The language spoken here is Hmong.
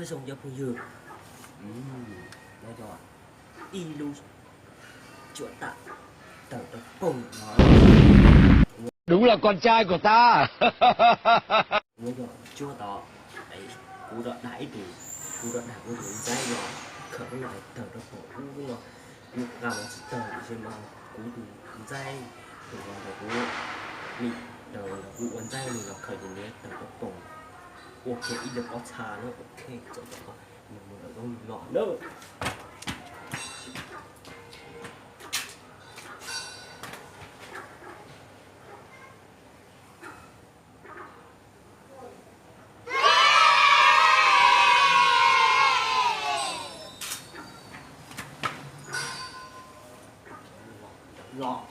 Zoo cov phooj ywg, no yog ib lub cuab tam tawg rau poog no. Đúng là con trai của ta. Nyob yog cuab tod, kuv rov dag ib tus, kuv rov dag kuv tus ntxaib no, khawm lub no tawg rau poog ub no, kuv nqa los tsis tawg tiam sis mas kuv tus ntxaib tus no ntawm kuv, ntawm kuv ua ntxaib no los khawm ces nws tawg rau poog. Ua kiag ib daim pob txha na, ok, txawm tau mus lawm zoo li no na. Los.